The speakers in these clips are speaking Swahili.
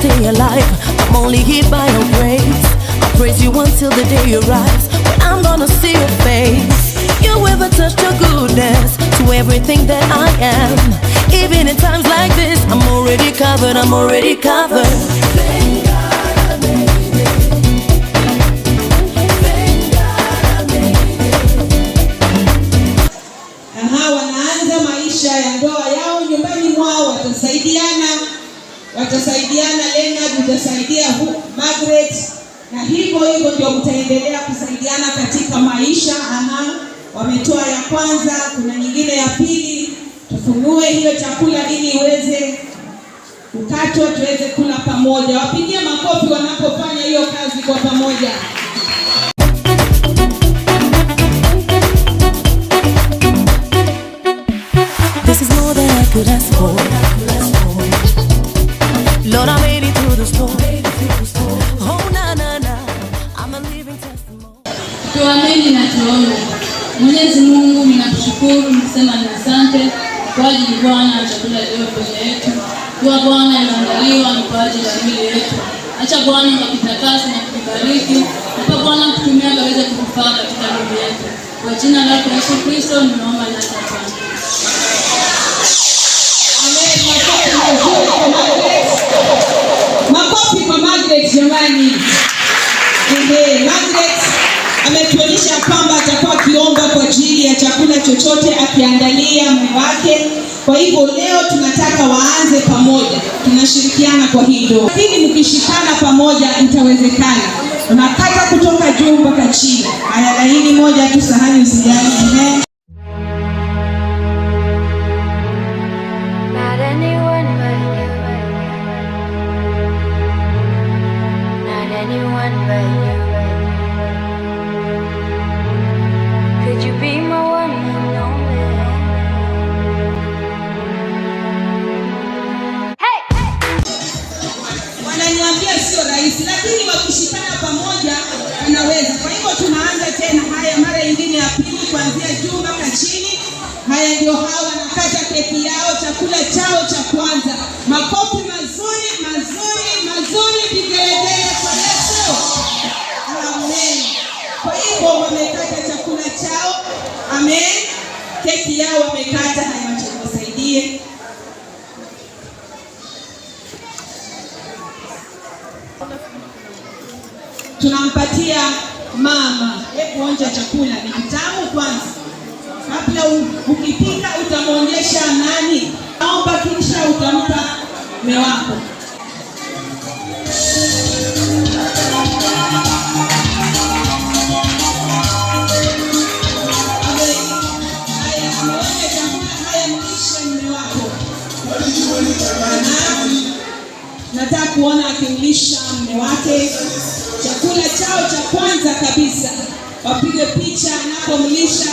stay alive. I'm only here by your grace. I praise you until the day arrives when I'm gonna see your face. You ever touched your goodness to everything that I am. Even in times like this, I'm already covered, I'm already covered. Thank God I made it. Thank God I made it. Aha, wanaanza maisha ya ndoa yao nyumbani mwao, watasaidiana, watasaidiana. Leonard utasaidia Margaret, na hivyo hivyo ndio mtaendelea kusaidiana katika maisha. Aha, wametoa ya kwanza, kuna nyingine ya pili. Tufunue hiyo chakula ili iweze kukatwa, tuweze kula pamoja. Wapigie makofi wanapofanya hiyo kazi kwa pamoja. This is more than I could ask for. Lord, I made it through the storm. Oh, na, na, na. I'm a living testimony. Tuamini na tuombe. Mwenyezi Mungu, ninakushukuru nikisema ni asante kwa ajili Bwana ya chakula iliyo mbele yetu. Kuwa Bwana imeandaliwa ni kwa ajili ya miili yetu. Acha Bwana ukakitakasa na kukibariki, na Bwana kutumia kaweze kutufaa katika miili yetu. Kwa jina lako Yesu Kristo nimeomba na asante. Amen. Makofi mazuri kwa Margaret. Makofi kwa Margaret jamani. Ehe, Margaret ametuonyesha kwamba atakuwa akiomba kwa ajili ya chakula chochote akiandalia mume wake. Kwa hivyo leo tunataka waanze pamoja, tunashirikiana kwa hii ndoa, lakini mkishikana pamoja itawezekana. Unakata kutoka juu mpaka chini. Haya, laini moja tu, sahani usijali. Ehe. Not anyone but you. Not anyone but you. Could you be my one and only? Hey! Wananiambia sio rahisi, lakini wakishikana pamoja wanaweza. Kwa hivyo tunaanza tena, haya mara nyingine ya pili, kuanzia juu mpaka chini. Haya ndio hawa wanakata keki yao, chakula chao cha kwanza. Makofi mazuri mazuri mazuri, vigelegele kwa Yesu. Amen. Kwa hivyo wamekata chakula chao, amen. Keki yao wamekata. Haya, wacha niwasaidie. Tunampatia mama. Hebu onja chakula, ni kitamu kwanza. Kabla ukipika utamwonyesha nani. Naomba kisha utampa mume wako. Amen. Haya, ameonja chakula, haya mlishe mume wako. Aha. Nataka kuona akimlisha mume wake chakula chao cha kwanza kabisa. Wapige picha anapomlisha.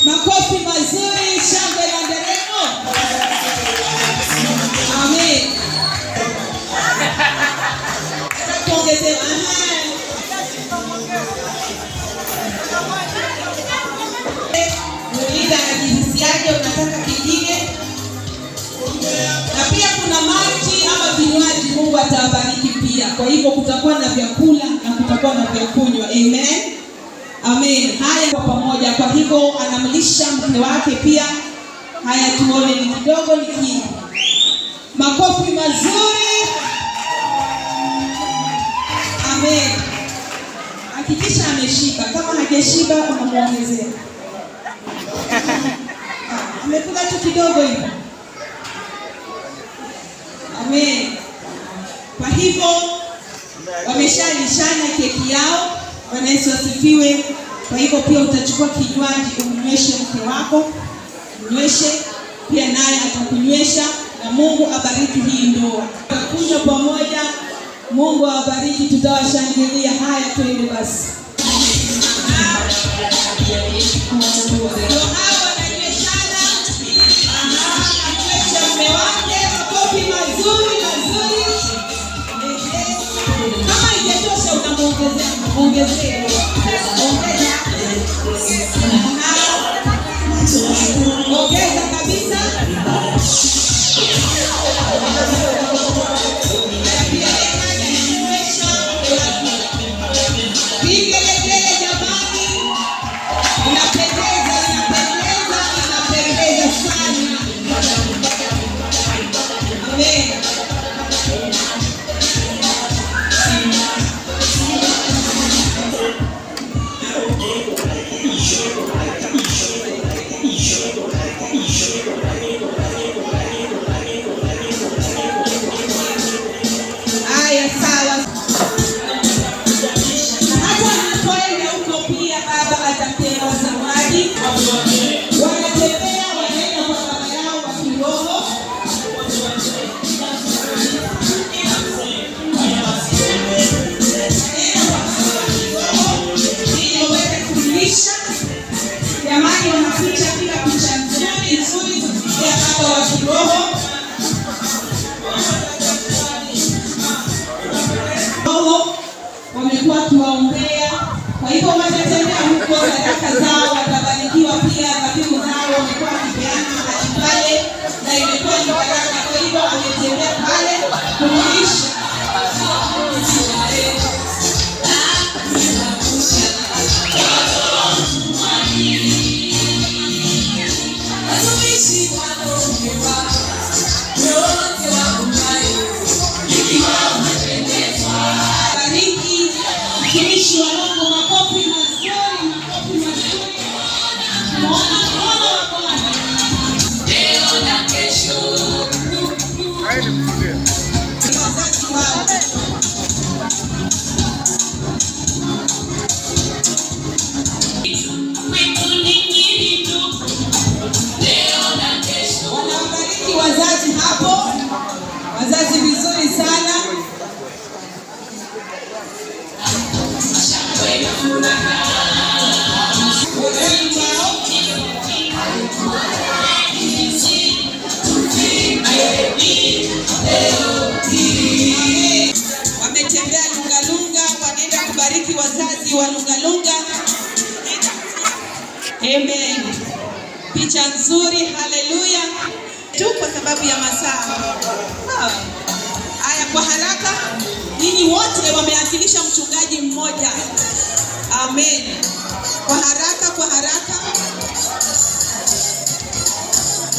Makofi mazuri, shangwe na nderemo. Amen. Nataka kuongezewa. Aha. Muulize anajihisiaje, unataka kingine? Na pia kuna maji ama vinywaji, Mungu atawabariki pia. Kwa hivyo kutakuwa na vyakula na kutakuwa na vya kunywa. Amen. Amen. Haya kwa pamoja. Kwa hivyo anamlisha mke wake pia. Haya, tuone ni kidogo ni kingi. Makofi mazuri. Amen. Hakikisha ameshiba. Kama hajashiba unamuongezea. Amekula tu kidogo hivi. Amen. Kwa hivyo wameshalishana keki yao. Bwana Yesu asifiwe. Kwa hivyo pia utachukua kinywaji umnyweshe mke wako, mnyweshe pia naye atakunywesha, na Mungu abariki hii ndoa. Tutakunywa pamoja. Mungu awabariki, tutawashangilia. Haya, twende basi. Ndio hao wananyweshana. Aha, ananywesha mume wake. Makofi mazuri mazuri. Ehe. Kama haijatosha unamuongezea, ongezea. Ongeza. Aha. Ongeza kabisa. baraka. Kwa hivyo ametembea pale kurudisha. Bariki mtumishi wa Mungu, makofi mazuri, makofi mazuri. Muona mkono wa Bwana. Leo na kesho. Wazazi wao. Leo na kesho. Wanawabariki wazazi hapo, wazazi vizuri sana. Wazazi wao. Amen. Wametembea Lungalunga, wanaenda kubariki wazazi wa Lungalunga. Amen. Picha nzuri, haleluya. Tu kwa sababu ya masaa. Ah. Haya, kwa haraka, ninyi wote wamewakilisha mchungaji mmoja. Amen. Kwa haraka, kwa haraka.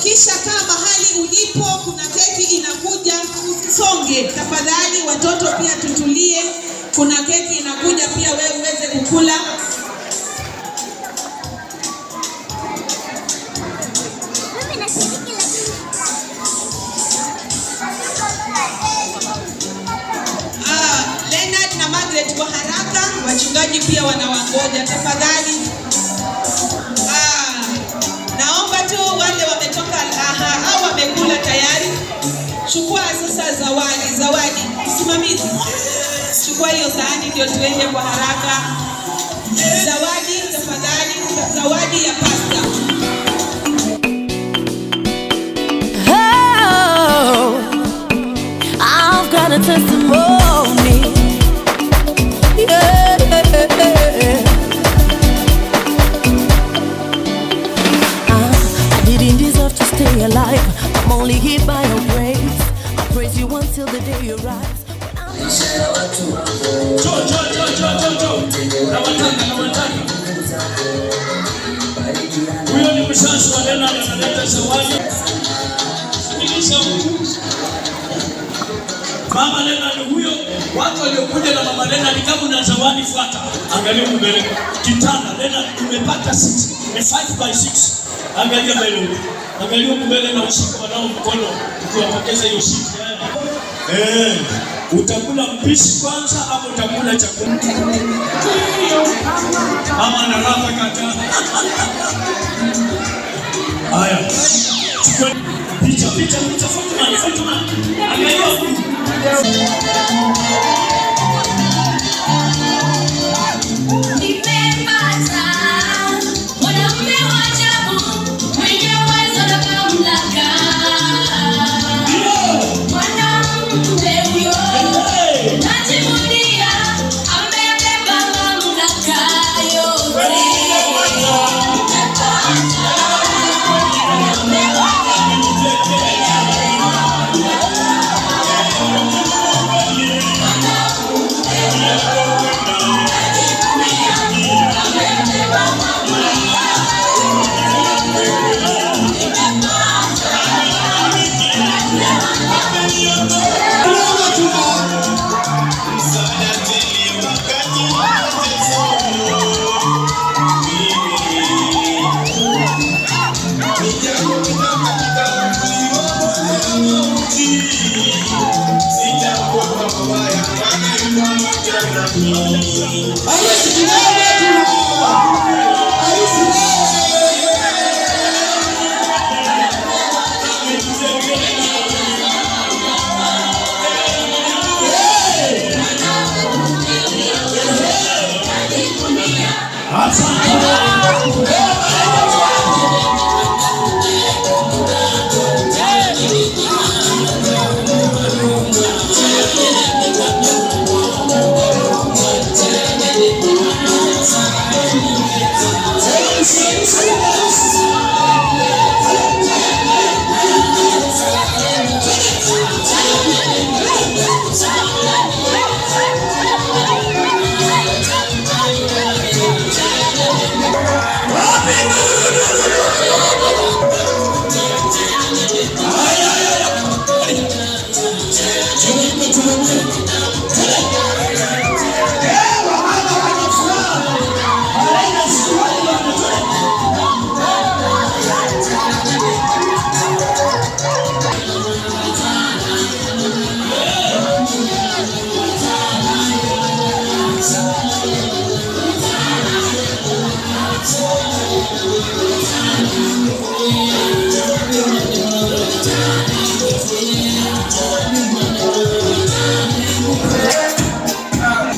Kisha kaa mahali ulipo, kuna keki inakuja, usisonge tafadhali. Watoto pia tutulie, kuna keki inakuja pia, wewe uweze kukula. Mimi nashiriki lakini Ah, Leonard na Margaret kwa haraka, wachungaji pia wanawangoja tafadhali. Ah, naomba tu wale wametoka, aha, au wamekula tayari. Chukua sasa zawadi, zawadi. Msimamizi, chukua hiyo sahani ndio tuende kwa haraka. Zawadi tafadhali, zawadi ya pasta. Oh, I've got a testimony. Yeah. I didn't deserve to stay alive. I'm only here by your grace. I praise you until the day you rise. When I'm Njoo, njoo, njoo, njoo, njoo, njoo. Nawataka, nawataka. Huyo ni mzazi wa Leonard analeta zawadi. Sikiliza huyu. Mama Leonard huyo, watu waliokuja na mama Leonard, kama una zawadi fuata. Angalia huku mbele. Kitanda Leonard umepata 6, ni 5 by 6. Angalia mbele huku. Angalia huku mbele na ushike wanao mkono ukiwapokeza hiyo siti. Eh, utakula mpishi kwanza ama utakula chakula? Mama analala kata. Haya. Chukua picha, picha, picha, Fatuma, Fatuma. Angalia huku. Nimepata mwanamume wa ajabu mwenye uwezo na mamlaka. Mwanamume huyo najivunia, amebeba mamlaka yote. Mwanamume wa Harusi kidogo tunaomba. Harusi leo. Asante.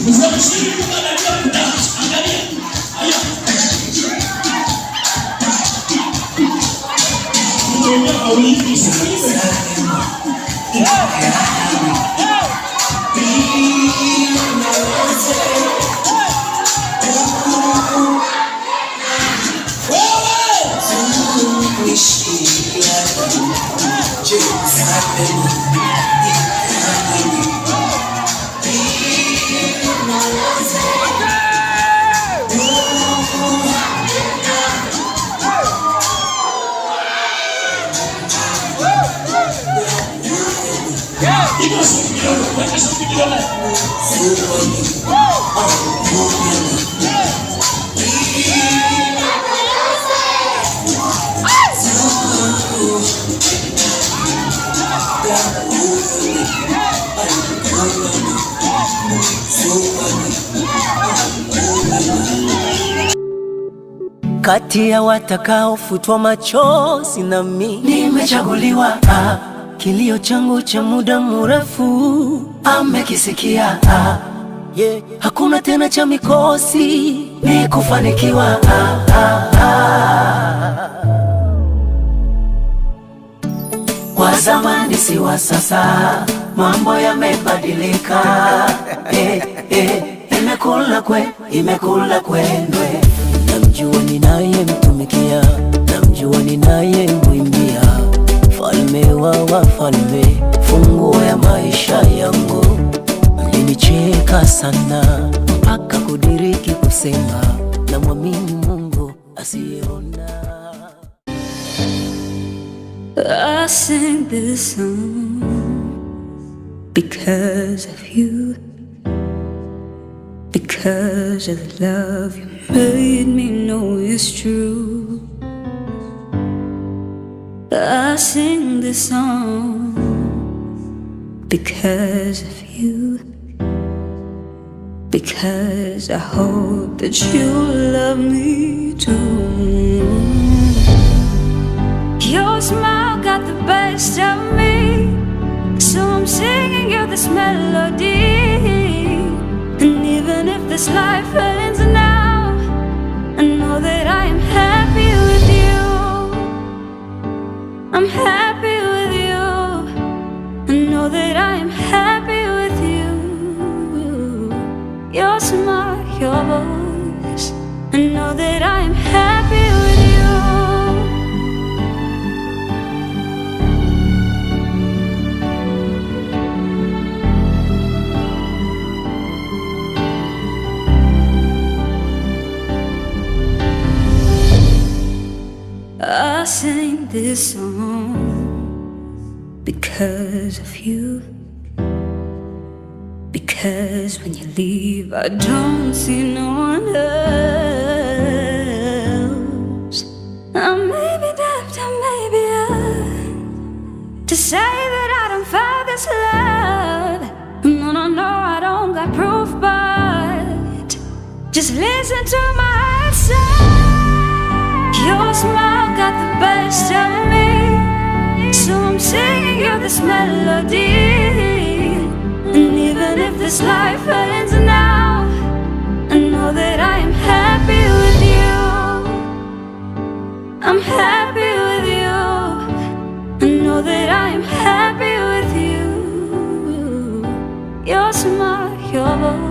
Mzee kama anajua kudance, angalia. Haya. Mwenyewe haulipi, sikiliza. Inua sauti kidogo, weka sauti kidogo. Kati ya watakaofutwa machozi na mimi nimechaguliwa. Ah, kilio changu cha muda mrefu amekisikia. Ah, yeah. Hakuna tena cha mikosi ni kufanikiwa. Ah, ah, ah. Wa zamani si wa sasa, mambo yamebadilika. Eh, eh, imekula kwendwe. Namjua ninayemtumikia, namjua ninayemwimbia, falme wa wafalme, funguo ya maisha yangu. Mlinicheka sana mpaka kudiriki kusema, namwamini Mungu asiyeona. I sing this song because of you, because of the love you made me know is true. I sing this song because of you, because I hope that you love me too. Your smile got the best of me, so I'm singing you this melody. And even if this life ends now, I know that I am happy with you. I'm happy with you. I know that I am happy with you. Your smile, your voice, I know that I am happy with you. I sing this song because of you. Because when you leave, I don't see no one else. I may be daft, I may be young to say that I don't feel this love. No, no, no, I don't got proof, but just listen to my heart say. Your smile got the best of me, so I'm singing you this melody. And even if this life ends now, I know that I am happy with you. I'm happy with you. I know that I am happy with you. Your smile, your voice.